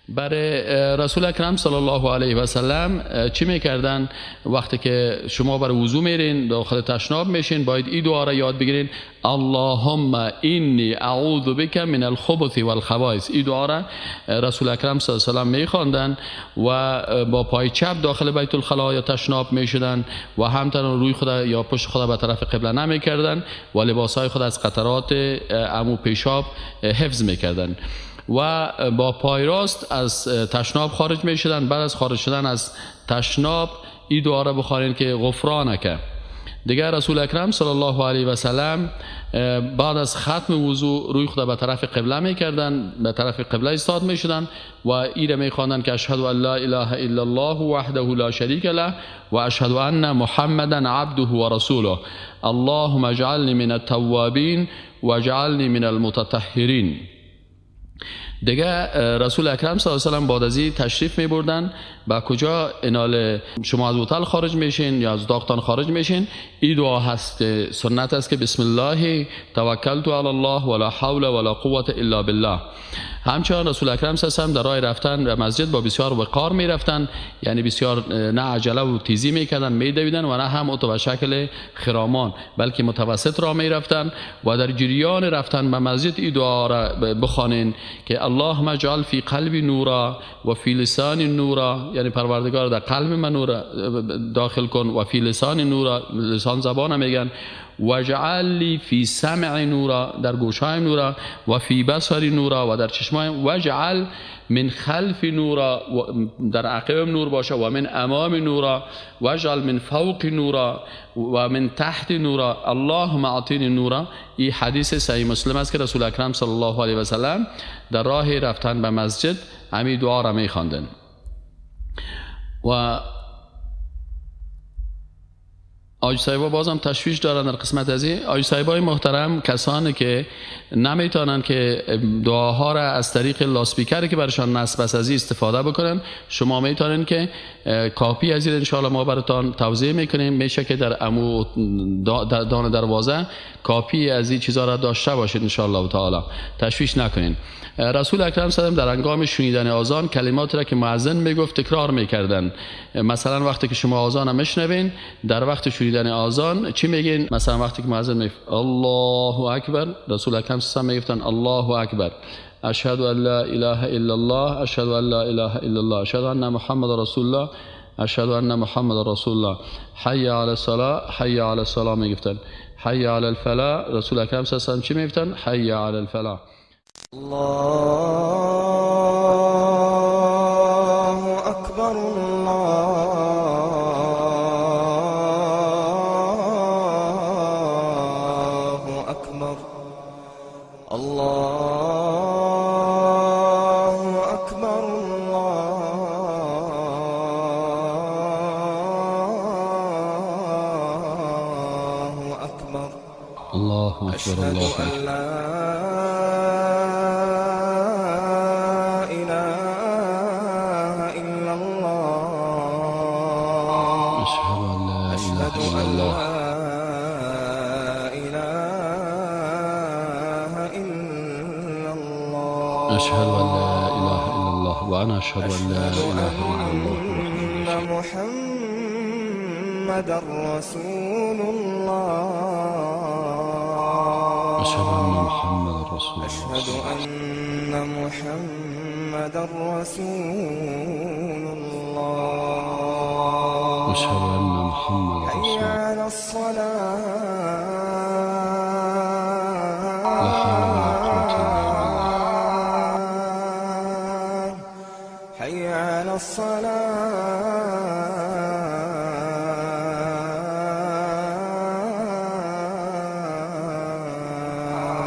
برای رسول اکرم صلی الله علیه و سلم چی میکردن؟ وقتی که شما برای وضو میرین، داخل تشناب میشین، باید این دعا را یاد بگیرین: اللهم انی اعوذ بک من الخبث والخبائث. این دعا را رسول اکرم صلی الله علیه و سلم میخواندن و با پای چپ داخل بیت الخلا یا تشناب میشدن و همچنین روی خود یا پشت خود به طرف قبله نمیکردن و لباسهای خود از قطرات عمو پیشاب حفظ میکردن و با پای راست از تشناب خارج می شدن. بعد از خارج شدن از تشناب این دعا را بخوانید که غفرانک. دیگر رسول اکرم صلی الله علیه و سلم بعد از ختم وضو روی خود به طرف قبله می کردن، به طرف قبله ایستاد می شدن و این را می خواندن که اشهد ان لا اله الا الله وحده لا شریک له و اشهد ان محمدا عبده و رسوله اللهم اجعلنی من التوابین واجعلنی من المتطهرین. دیگه رسول اکرم صلی الله علیه و سلم بعد از این تشریف می بردن به کجا؟ انال شما از هتل خارج میشین یا از اتاقتان خارج میشین، این دعا هست، سنت است که بسم الله توکلت علی الله ولا حول ولا قوة الا بالله. همچنان رسول اکرم صلی الله علیه و سلم در راه رفتن به مسجد با بسیار وقار می رفتن، یعنی بسیار نه عجله و تیزی میکردن، میدویدن و نه هم اتو به شکل خرامان، بلکه متوسط را می رفتن و در جریان رفتن به مسجد این دعا را بخوانین که اللهم اجعل فی قلبی نورا و فی لسان نورا، یعنی پروردگار در قلب من نور داخل کن، و فی لسان نورا، لسان زبان میگن، واجعل لی فی سمع نورا، در گوشهایم نورا، و فی بصری نورا، و در چشمایم، واجعل من خلف نورا، در عقبم نور باشه، و من امام نورا، واجعل من فوق نورا و من تحت نورا، اللهم اعطینی نورا. این حدیث صحیح مسلم است که رسول اکرم صلی الله علیه و سلم در راه رفتن به مسجد همین دعا را میخواندند. و آج صاحبا بازم تشویش دارن در قسمت از این. آج صاحبای محترم، کسانی که نمیتونن که دعاها را از طریق لاسپیکری که برشان نصب است از این استفاده بکنن، شما میتونن که کاپی از این انشاءالله ما براتان توضیح میکنیم، میشه که در امو دان دروازه کاپی از این چیزا را داشته باشید انشاءالله تعالی، تشویش نکنین. رسول اکرم صلی الله علیه و در هنگام شنیدن آذان کلمات را که مؤذن میگفت تکرار میکردن. مثلا وقتی که شما آذان میشنوین، در وقت شنیدن آذان چی میگین؟ مثلا وقتی که مؤذن میگفت الله اکبر، رسول اکرم صلی الله علیه و میگفتن الله اکبر، اشهد ان لا اله الا الله، اشهد ان لا اله الا الله، اشهد ان محمد رسول الله، اشهد ان محمد رسول الله، حی علی الصلاه، حی علی الصلاه میگفتن، حی علی الفلاح. رسول اکرم صلی الله علیه و چی میگفتن؟ حی علی الفلاح. الله اکبر، الله اکبر، الله اکبر، الله اکبر، الله اکبر، الله اکبر. أشهد أن لا إله إلا الله وأنا أشهد أن لا إله إلا الله وأن محمدا رسول الله، أشهد أن محمدا رسول الله، أشهد أن محمدا رسول الله، أشهد أن محمدا رسول الله. حي على الصلاة، لا حول ولا قوة إلا بالله، حي على الصلاة،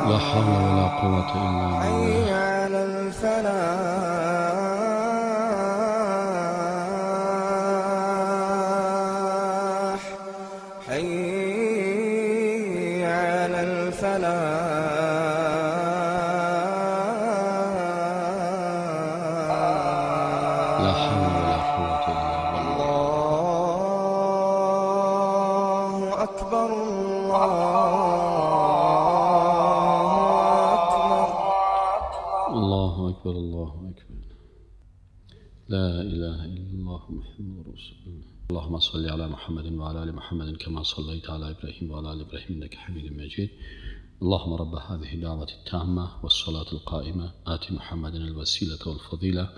لا حول ولا قوة إلا بالله، حي على الفلاح، حي على الفلاح، لا حول ولا قوة إلا بالله. الله أكبر، الله أكبر، الله أكبر، الله أكبر. لا إله إلا الله محمد رسول الله. اللهم صل على محمد وعلى آل محمد كما صليت على إبراهيم وعلى آل إبراهيم إنك حميد مجيد. اللهم رب هذه الدعوة التامة والصلاة القائمة آت محمدا الوسيلة والفضيلة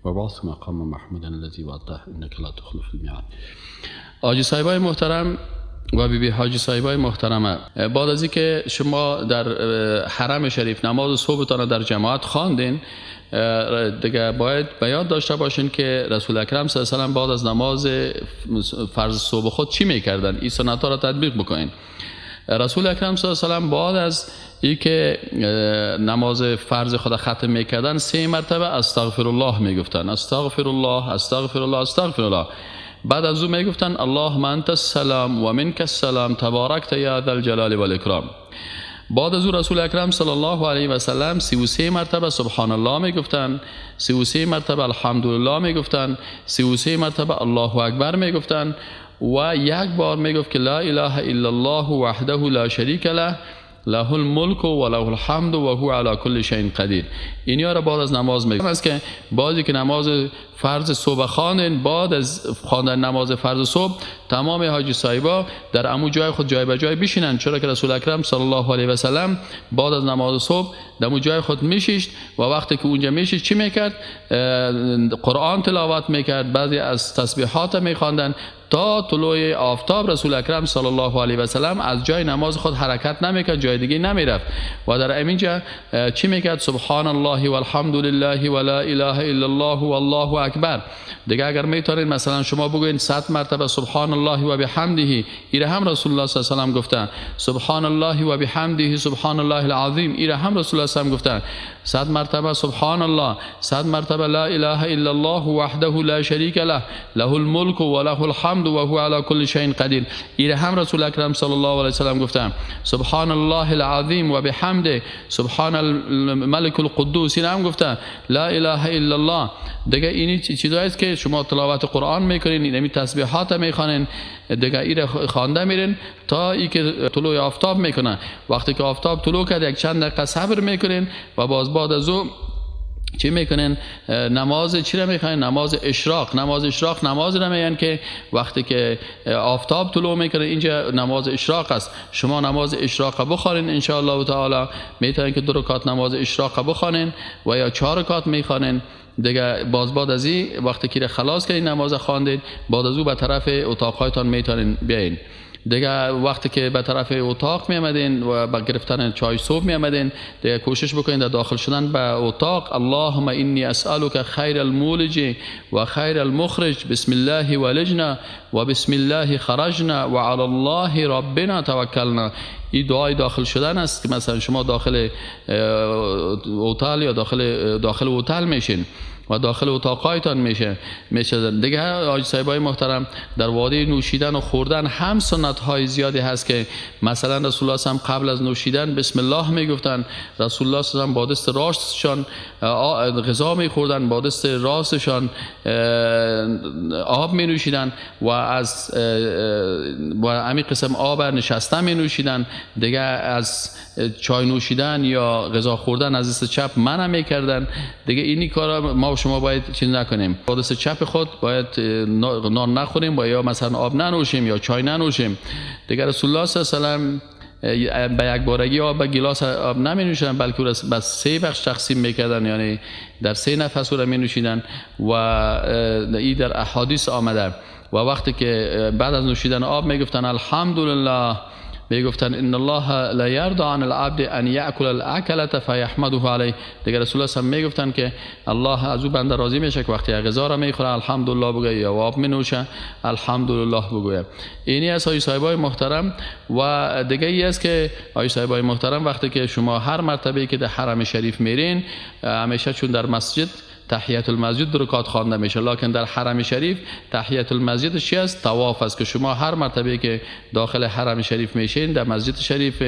وابعثه مقاما محمودا الذي وعدته إنك لا تخلف الميعاد. حاجی صاحبای محترم و بی بی حاجی صاحبای محترمه، بعد از اینکه شما در حرم شریف نماز صبحتان در جماعت خواندین، دیگه باید به یاد داشته باشین که رسول اکرم صلی الله علیه و سلم بعد از نماز فرض صبح خود چی میکردن؟ این سنت ها را تطبیق بکنین. رسول اکرم صلی الله علیه و سلم بعد از اینکه نماز فرض خود ختم میکردن 3 مرتبه استغفر الله میگفتن، استغفر الله، استغفر الله، استغفر الله. بعد از او میگفتن اللهم انت السلام و منک السلام تبارکت یا ذا الجلال والاکرام. بعد از او رسول اکرم صلی الله علیه و سلم 33 مرتبه سبحان الله میگفتن، 33 مرتبه الحمدلله میگفتن، 33 مرتبه الله اکبر میگفتن و یک بار میگفت که لا اله الا الله وحده لا شریک له له الملک و له الحمد و هو علی کل شیء قدیر. اینها را بعد از نماز میگم است که بعضی که نماز فرض صبح خواندن، بعد از خواندن نماز فرض صبح تمام حاجی صاحبا در امو جای خود جای به جای بشینن، چرا که رسول اکرم صلی الله علیه و سلم بعد از نماز صبح در امو جای خود میشیشت و وقتی که اونجا میشیشت چی میکرد؟ قرآن تلاوت میکرد، بعضی از تسبیحات میخواندن تا طلوع آفتاب. رسول اکرم صلی الله علیه و سلم از جای نماز خود حرکت نمیکرد، جای دیگه نمیرفت و در اینجا چی میکرد؟ سبحان الله والحمد لله ولا اله الا الله والله اکبر. دیگه اگر میتونید مثلا شما بگوین 100 مرتبه سبحان الله و بحمده، ایره هم رسول الله صلی الله علیه و سلم گفتن. سبحان الله و بحمده سبحان الله العظیم، ایره هم رسول الله صلی الله علیه و سلم گفتن. 100 مرتبه سبحان الله، 100 مرتبه لا اله الا الله وحده لا شریک له له الملک و له الحمد و هو علی کل شیء قدیر، ایره هم رسول اکرم صلی الله علیه و سلم گفتن. سبحان الله العظیم و بحمده سبحان الملک القدوس، ایره هم گفتن. لا اله الا الله. دیگه اینی چیزایی است که شما تلاوت قرآن میکنین، اینمی تسبیحات میخوانین، دیگه ایره خوانده میرین تا اینکه طلوع آفتاب میکنه. وقتی که آفتاب طلوع کرد یک چند دقیقه صبر میکنین و باز بعد از او چی میکنن؟ نماز چی را میخوانن؟ نماز اشراق. نماز اشراق نماز را میگن که وقتی که آفتاب طلوع میکنه اینجا نماز اشراق است. شما نماز اشراق بخوانین ان شاء الله تعالی، میتونین که 2 رکعت نماز اشراق بخوانین و یا 4 رکعت میخوانین. دیگه باز بعد از این وقتی که خلاص کردین نماز خواندین، بعد از او به طرف اتاقهایتان میتونین بیاین. دیگه وقتی که به طرف اتاق می آمدین و به گرفتن چای صبح می آمدین، دیگه کوشش بکنین در داخل شدن به اتاق اللهم انی اسألک خیر المولج و خیر المخرج بسم الله ولجنا و بسم الله خرجنا و علی الله ربنا توکلنا. این دعای داخل شدن است که مثلا شما داخل هتل یا داخل هتل میشین و داخل اتاقایتان میشه. دیگه حاجی صاحبای محترم، در وادی نوشیدن و خوردن هم سنت های زیادی هست که مثلا رسول الله صلی قبل از نوشیدن بسم الله میگفتن، رسول الله صلی با دست راستشان غذا میخوردن، با دست راستشان آب می نوشیدن و از و همین قسم آب نشسته می نوشیدن. دیگه از چای نوشیدن یا غذا خوردن از دست چپ منع میکردن. دیگه اینی کارا ما شما باید چیز نکنیم، با دست چپ خود باید نان نخوریم و یا مثلا آب ننوشیم یا چای ننوشیم. دیگه رسول الله صلی الله علیه و سلم به یک بارگی آب به گیلاس آب نمی نوشیدن، بلکه او را به 3 بخش تقسیم میکردن، یعنی در 3 نفس او را می نوشیدن و این در احادیث آمده. و وقتی که بعد از نوشیدن آب میگفتن الحمدلله، میگفتن ان الله لا یرضى عن العبد ان یاکل الاکله فیحمده علیه. دیگه رسول الله صلی میگفتن که الله از او بنده راضی میشه که وقتی غذا را میخوره الحمدلله بگه یا آب مینوشه الحمدلله بگویه. اینی از حاجی صاحبای محترم. و دیگه ای است که حاجی صاحبای محترم وقتی که شما هر مرتبه که در حرم شریف میرین، همیشه چون در مسجد تحیت المسجد 2 رکعت خوانده میشه، لکن در حرم شریف تحیت المسجد چی است؟ طواف است که شما هر مرتبه که داخل حرم شریف میشین در مسجد شریف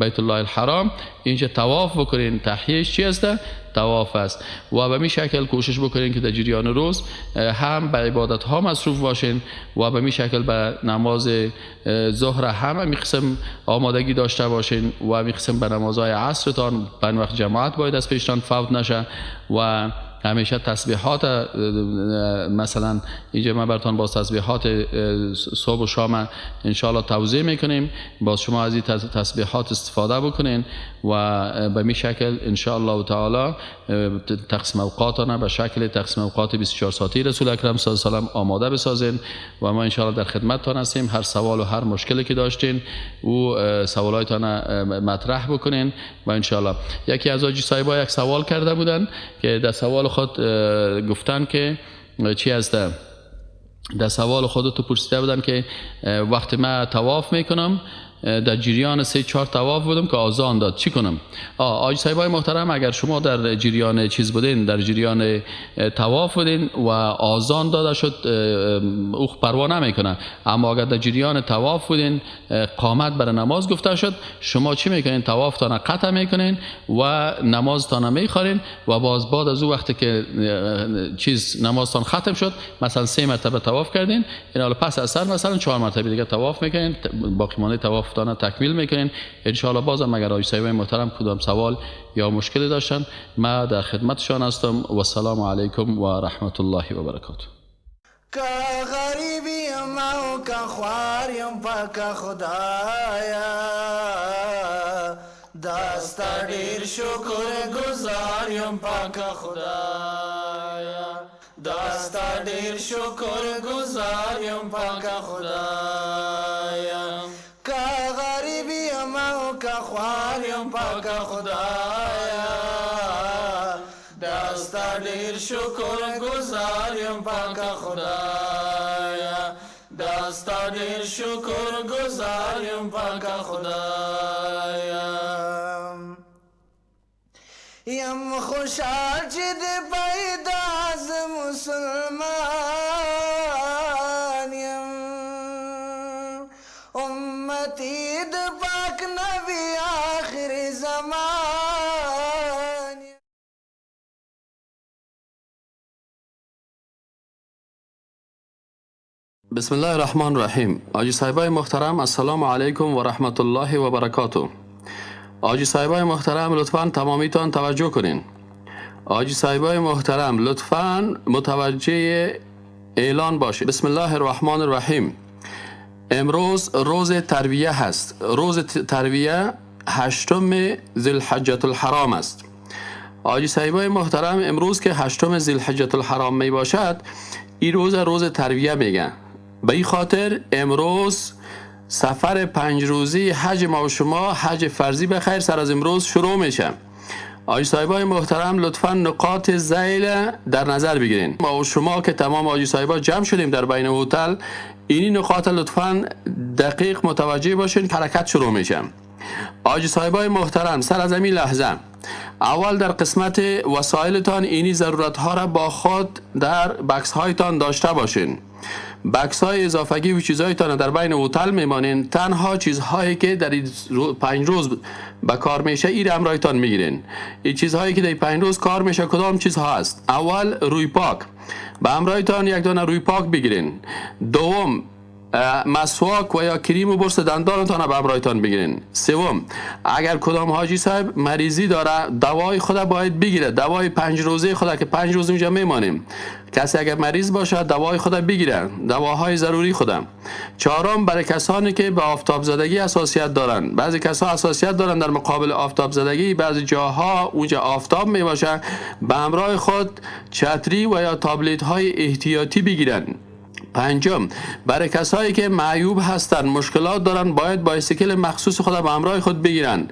بیت الله الحرام اینجا طواف بکنین، تحییش چی است؟ طواف است. و به می شکل کوشش بکنین که در جریان روز هم به عبادت ها مصروف باشین و به می شکل به نماز ظهر هم می قسم آمادگی داشته باشین و می قسم به نمازهای عصرتان، به وقت جماعت باید از پیشتان فوت نشه و همیشه تسبیحات، مثلا اینجا من براتون باز تسبیحات صبح و شام انشاءالله توضیح میکنیم، باز شما از این تسبیحات استفاده بکنین و به می شکل انشاءالله تعالی تقسیم اوقاتانه به شکل تقسیم اوقات 24 ساعتی رسول اکرم صلی الله علیه و سلم آماده بسازین و ما انشاءالله در خدمتتان هستیم. هر سوال و هر مشکلی که داشتین او سوالایتان مطرح بکنین و انشاءالله. یکی از حاجی صاحبا یک سوال کرده بودن که در سوال خود گفتن که چی هست، در سوال خود تو پرسیده بودن که وقتی من طواف میکنم در جریان 3-4 طواف بودم که آذان داد، چی کنم؟ حاجی صاحبای محترم، اگر شما در جریان چیز بودین، در جریان طواف بودین و آذان داده شد، او پروا نمیکنه. اما اگر در جریان طواف بودین، قامت برای نماز گفته شد، شما چی میکنین؟ طوافتان قطع میکنین و نمازتان میخورین و باز بعد از او وقتی که چیز نمازتان ختم شد، مثلا 3 مرتبه طواف کردین، این حالا پس از سر مثلا 4 مرتبه دیگه طواف میکنین، باقی مانده طواف تانه تکمیل میکنین. انشاءالله بازم اگر حاجی صاحب محترم کدام سوال یا مشکلی داشتن، ما در خدمتشان هستم. و السلام علیکم و رحمت الله و برکاته. که غریب یم او که خوار یم پاک خدایا، دا ستا ډیر شکر گزار یم پاک خدایا، دا ستا ډیر شکر گزار یم پاک خدایا. که غریب یم او که خوار یم پاک خدایا، دا ستا ډیر شکر گزار یم پاک خدایا، دا ستا ډیر شکر گزار یم پاک خدایا. یم خوشحال چې دې پیدا زه مسلمان یم، امتی د پاک نبی آخر زمان. بسم الله الرحمن الرحیم. حاجی صاحبای محترم، السلام علیکم و رحمت الله و برکاته. حاجی صاحبای محترم، لطفاً تمامیتان توجه کنین. حاجی صاحبای محترم، لطفاً متوجه اعلان باشید. بسم الله الرحمن الرحیم. امروز روز ترویه هست. روز ترویه 8 ذوالحجة الحرام است. حاجی صاحبای محترم، امروز که 8 ذوالحجة الحرام می باشد، این روز روز ترویه میگن. به این خاطر امروز سفر 5 روزی حج ما و شما، حج فرضی بخیر، سر از امروز شروع میشه. حاجی صاحبای محترم، لطفاً نقاط ذیل در نظر بگیرین. ما و شما که تمام حاجی صاحبا جمع شدیم در بین هتل، اینی نقاط لطفاً دقیق متوجه باشین، حرکت شروع میشه. حاجی صاحبای محترم، سر از این لحظه اول در قسمت وسایلتان اینی ضرورت ها را با خود در بکس هایتان داشته باشین. بکس های اضافگی و چیزهایتان در بین هتل میمانین. تنها چیزهایی که در این 5 روز به کار میشه این همراهتان میگیرین. این چیزهایی که در 5 روز کار میشه کدام چیزها است؟ اول روی پاک، به همراهتان یک دانه روی پاک بگیرین. دوم مسواک و یا کریم و برس دندانتان به همراهتان بگیرین. سوم اگر کدام حاجی صاحب مریضی داره دوای خود باید بگیره، دوای 5 روزه خود که 5 روز اونجا میمانیم. کسی اگر مریض باشه دوای خود بگیره، دواهای ضروری خودم. چهارم برای کسانی که به آفتاب زدگی حساسیت دارن، بعضی کسا حساسیت دارن در مقابل آفتاب زدگی، بعضی جاها اونجا آفتاب میباشه، به همراه خود چتری و یا تابلت های احتیاطی بگیرن. پنجم برای کسایی که معیوب هستند، مشکلات دارن، باید بایسیکل مخصوص خود به همراه خود بگیرن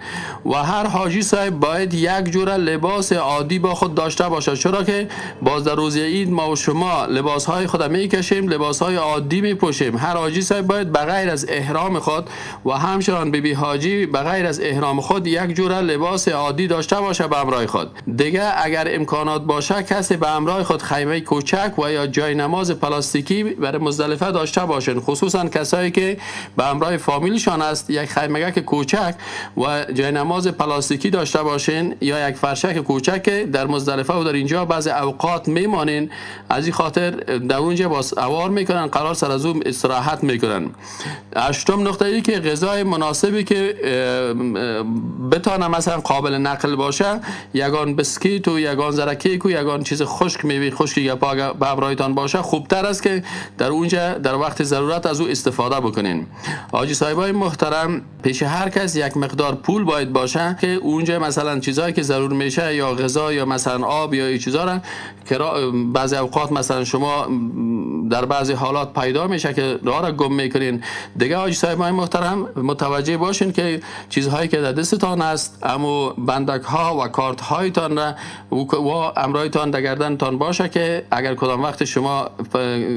و هر حاجی صاحب باید یک جور لباس عادی با خود داشته باشد، چرا که باز در روز عید ما و شما لباس های خود میکشیم، لباس های عادی میپوشیم. هر حاجی صاحب باید بغیر از احرام خود و همچنان بیبی حاجی بغیر از احرام خود یک جور لباس عادی داشته باشه به همراه خود. دیگه اگر امکانات باشه کسی به همراه خود خیمه کوچک و یا جای نماز پلاستیکی برای مزدلفه داشته باشین، خصوصا کسایی که به همراه فامیلشان است، یک خیمگک کوچک و جای نماز پلاستیکی داشته باشین یا یک فرشک کوچک در مزدلفه و در اینجا بعضی اوقات میمانین، از این خاطر در اونجا باز اوار میکنن، قرار سر از اون استراحت میکنن. هشتم نقطه ای که غذای مناسبی که بتانه مثلا قابل نقل باشه، یگان بسکیت و یگان ذره کیک و یگان چیز خشک، میوه خشکی گپا به همراهتان باشه، خوبتر است که در اونجا در وقت ضرورت از او استفاده بکنین. حاجی صاحبای محترم، پیش هر کس یک مقدار پول باید باشه که اونجا مثلا چیزایی که ضرور میشه، یا غذا یا مثلا آب یا این چیزا را که بعضی اوقات مثلا شما در بعضی حالات پیدا میشه که راه را گم میکنین. دیگه حاجی صاحبای محترم متوجه باشین که چیزهایی که در دستتان است، اما بندک ها و کارت هایتان را و امرایتان در گردنتان باشه که اگر کدام وقت شما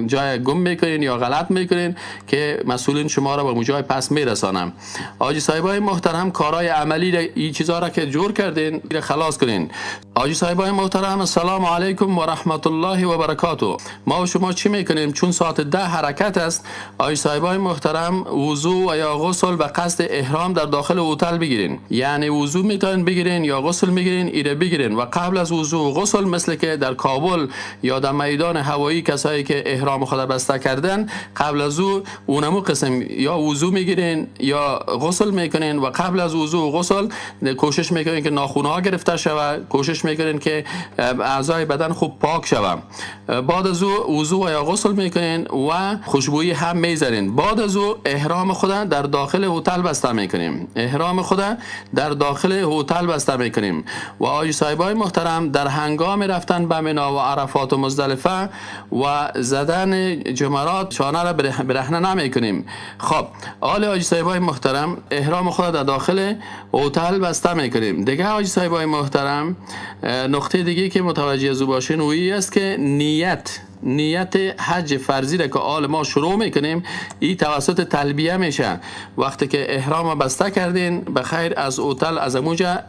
جای گم میکنین یا غلط میکنین که مسئولین شما را به جای پس میرسانم. حاجی صاحبای محترم، کارهای عملی این چیزها را که جور کردین خلاص کنین. حاجی صاحبای محترم، السلام علیکم و رحمت الله و برکاته. ما و شما چی میکنیم؟ چون ساعت 10 حرکت است، حاجی صاحبای محترم وضو و یا غسل به قصد احرام در داخل هتل بگیرین، یعنی وضو میتونین بگیرین یا غسل میگیرین، ایره بگیرین و قبل از وضو و غسل مثل که در کابل یا در میدان هوایی کسایی که احرام خود بسته کردن، قبل از او اونمو قسم یا وضو میگیرین یا غسل میکنین و قبل از وضو و غسل کوشش میکنین که ناخن ها گرفته شود، کوشش میکنین که اعضای بدن خوب پاک شود. بعد از او وضو و یا غسل میکنین و خوشبویی هم میزنین. بعد از او احرام خود در داخل هتل بسته میکنیم، احرام خود در داخل هتل بسته میکنیم. و حاجی صاحبای محترم، در هنگام رفتن به منا و عرفات و مزدلفه و زدن جمرات شانه را برهنه نمیکنیم. خب حال حاجی صاحبای محترم، احرام خود در داخل هتل بسته میکنیم. دیگه حاجی صاحبای محترم، نقطه دیگه که متوجه از او باشین اویی است که نیت حج فرضی را که آل ما شروع میکنیم، این توسط تلبیه میشه. وقتی که احرام بسته کردین بخیر از هتل از اونجا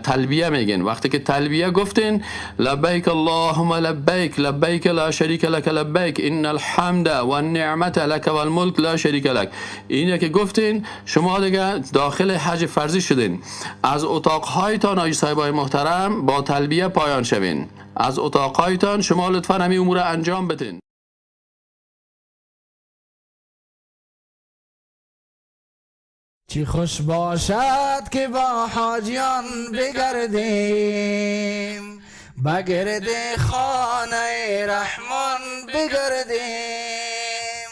تلبیه میگین. وقتی که تلبیه گفتین، لبیک اللهم لبیک لبیک لا شریک لک لبیک ان الحمد والنعمت لک والملک لا شریک لک، اینه که گفتین شما دیگه داخل حج فرضی شدین. از اتاقهایتان حاجی صاحبای محترم با تلبیه پایان شوین. از اتاقهایتان شما لطفا همین امور انجام بدین. چی خوش باشد که با حاجیان بگردیم، بگرد خانه رحمان بگردیم،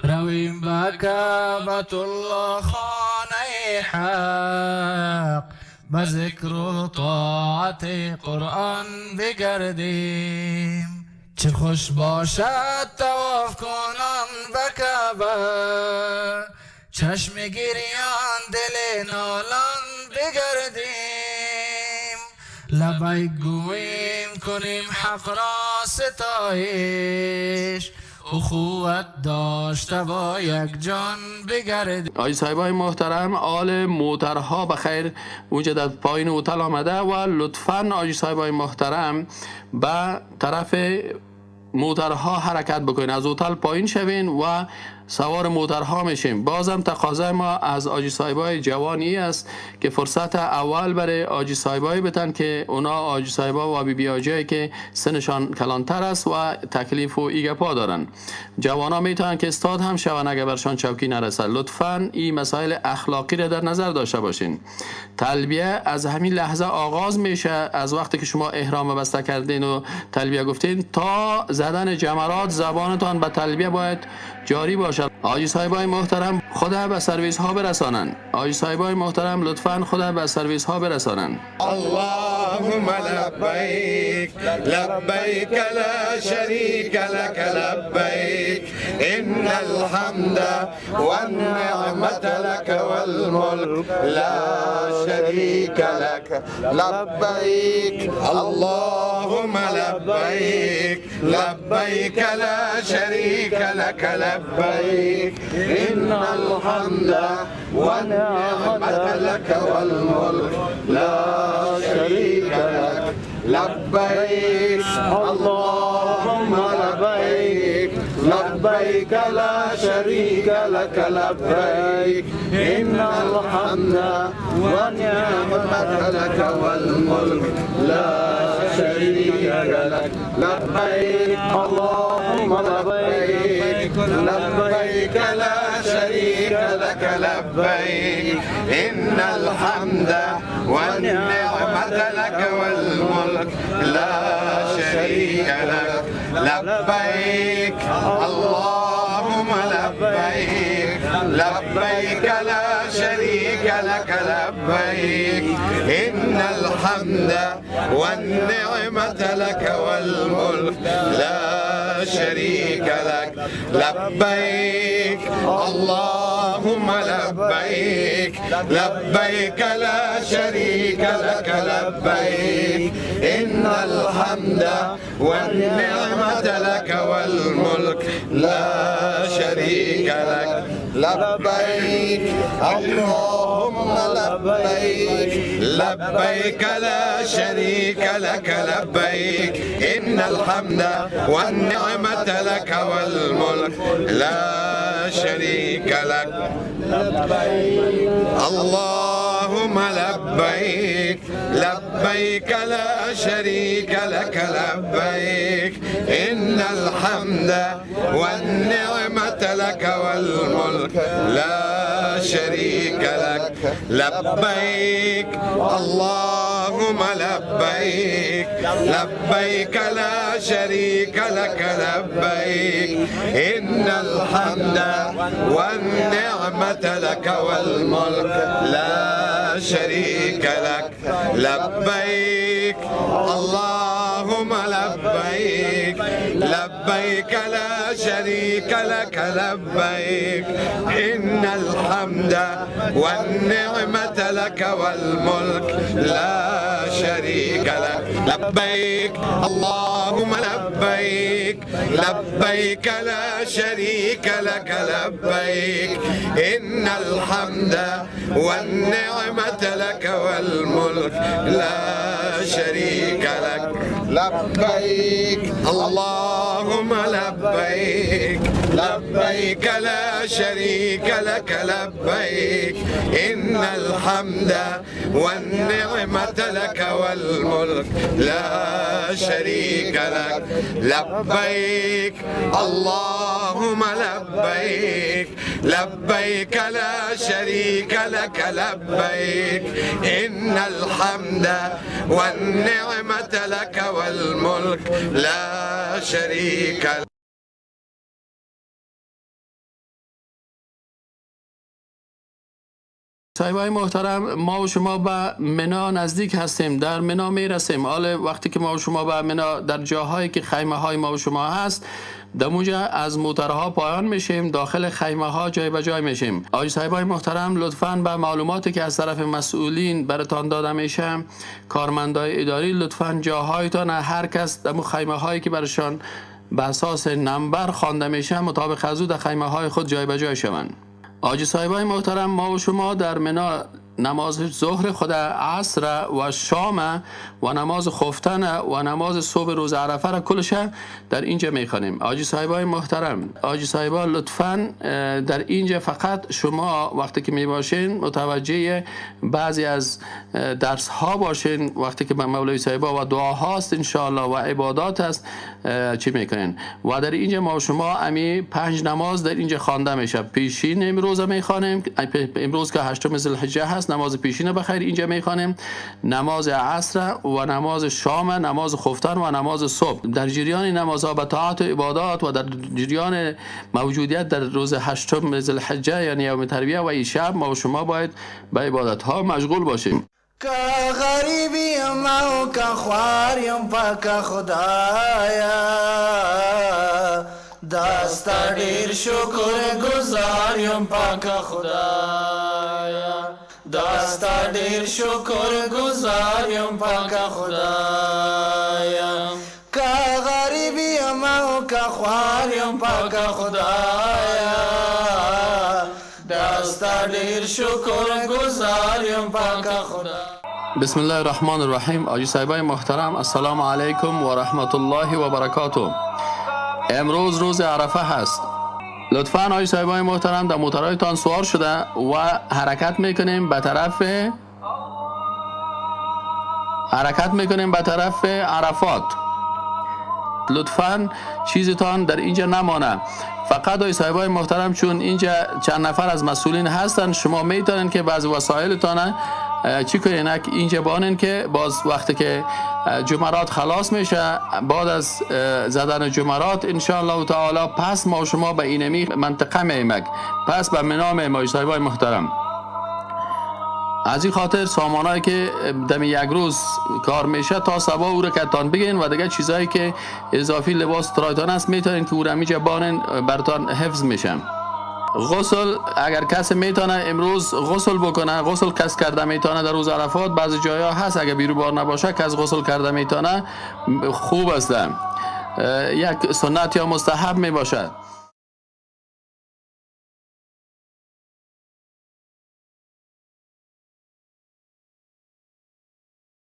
رویم به کعبة الله خانه حق، به ذکر و طاعت قرآن بگردیم. چه خوش باشد طواف کنان به کعبه، چشم گریان دل نالان بگردیم، لبیک گوییم کنیم حق را ستایش، اخوت داشته با یک جان بگردیم. حاجی صاحبای محترم، آل موترها بخیر اونجا در پایین هتل آمده و لطفاً حاجی صاحبای محترم به طرف موترها حرکت بکنین، از هتل پایین شوین و سوار موترها میشیم. بازم تقاضای ما از حاجی صاحبای جوانی است که فرصت اول برای حاجی صاحبای بتن که اونا حاجی صاحبا و بی بی حاجی که سنشان کلانتر است و تکلیف و ایگپا دارن. جوانا میتونن که استاد هم شون اگر برشان چوکی نرسه. لطفاً این مسائل اخلاقی را در نظر داشته باشین. تلبیه از همین لحظه آغاز میشه، از وقتی که شما احرام بسته کردین و تلبیه گفتین تا زدن جمرات زبانتان به تلبیه باید جاری باشه. حاجی صاحبای محترم خود به سرویس ها برسانن. حاجی صاحبای محترم لطفاً خود به سرویس ها برسانن. اللهم لبیک لبیک لا شریک لک لبیک ان الحمد والنعمة لك والملك لا شریک لك لبیک اللهم لبیک لبیک لا شریک لك لبیک إن الحمد والنعمة لك والملك لا شريك لك لبيك اللهم لبيك لبيك لا شريك لك لبيك إن الحمد والنعمة لك والملك لا شريك لك لبيك اللهم لبيك لبيك لا شريك لك لبيك إن الحمد والنعمة لك والملك لا شريك لك لبيك اللهم لبيك لبيك لا شريك لك لبيك إن الحمد والنعمة لك والملك لا شريك لك لبيك اللهم لبيك لبيك لا شريك لك لبيك إن الحمد والنعمة لك والملك لا شريك لك لبيك اللهم لبيك لبيك لا شريك لك لبيك إن الحمد والنعمة لك والملك لا شريك لك اللهم لبيك لبيك لا شريك لك لبيك إن الحمد والنعمة لك والملك لا شريك لك لبيك اللهم لبيك لبيك لا شريك لك لبيك إن الحمد والنعمة لك والملك لا شريك لك لبيك اللهم لبيك لبيك لا شريك لك لبيك إن الحمد والنعمة لك والملك لا شريك لك لبيك اللهم لبيك لبيك لا شريك لك لبيك إن الحمد والنعمة لك والملك لا شريك لك لبيك اللهم لبيك لبيك لا شريك لك لبيك إن الحمد والنعمة لك والملك لا شريك لك لبيك اللهم لبيك لبيك لا شريك لك لبيك إن الحمد والنعمة لك والملك لا شريك لك. صاحبای محترم، ما و شما به منا نزدیک هستیم، در منا میرسیم. حالا وقتی که ما و شما به منا در جاهایی که خیمه های ما و شما هست، در اونجا از موترها پایان میشیم، داخل خیمه ها جای به جای میشیم. آقای صاحبای محترم، لطفاً به معلوماتی که از طرف مسئولین براتان داده میشه، کارمندای اداری، لطفاً جاهایتان هر کس در خیمه هایی که برشان به اساس نمبر خوانده میشه مطابق از او در خیمه های خود جای به جای شوند. آجی صاحبای محترم، ما و شما در منا نماز ظهر خود، عصر و شام و نماز خفتن و نماز صبح روز عرفه را کلش در اینجا میخوانیم. آجی صاحبای محترم، آجی صاحبا لطفاً در اینجا فقط شما وقتی که میباشین متوجه بعضی از درس ها باشین، وقتی که مولوی صاحبا و دعاهاست انشاءالله و عبادات است چی میکنین. و در اینجا ما و شما امی 5 نماز در اینجا خوانده میشه. پیشین امروز میخوانیم، امروز که 8 ذوالحجه هست، نماز پیشین بخیر اینجا میخوانیم، نماز عصر و نماز شام، نماز خفتن و نماز صبح. در جریان نمازها به طاعت و عبادات و در جریان موجودیت در روز 8 ذوالحجه یعنی یوم ترویه و این شب، ما و شما باید به عبادت ها مشغول باشیم. که غریب یم او که خوار یم پاک خدایا، دا ستا ډیر شکر گزار یم پاک خدایا، دا ستا ډیر شکر گزار یم پاک خدایا، که غریب یم او که خوار یم پاک خدایا، دا ستا ډیر شکر گزار یم پاک خدایا. بسم الله الرحمن الرحیم. آجی صاحبای محترم، السلام علیکم و رحمت الله و برکاته. امروز روز عرفه هست. لطفا آقای صاحبای محترم در موترهایتان سوار شده و حرکت میکنیم به طرف عرفات. لطفا چیزتان در اینجا نمانه. فقط آقای صاحبای محترم چون اینجا چند نفر از مسئولین هستن، شما میتونین که بعض وسایلتان چی کنین اینجا بانین که باز وقتی که جمرات خلاص میشه، بعد از زدن جمرات انشاءالله تعالی پس ما شما به اینمی منطقه میمک، پس به منا میمک صاحبای محترم. از این خاطر سامانایی که دم یک روز کار میشه تا صبح او رو کتان بگین و دیگه چیزایی که اضافی لباس ترایتان است میتونین که او رو میجا بانین، برتان حفظ میشه. غسل اگر کسی میتونه امروز غسل بکنه، غسل کس کرده میتونه در روز عرفات، بعضی جایا هست اگر بیرو بار نباشه کس غسل کرده میتونه، خوب است، یک سنت یا مستحب میباشه.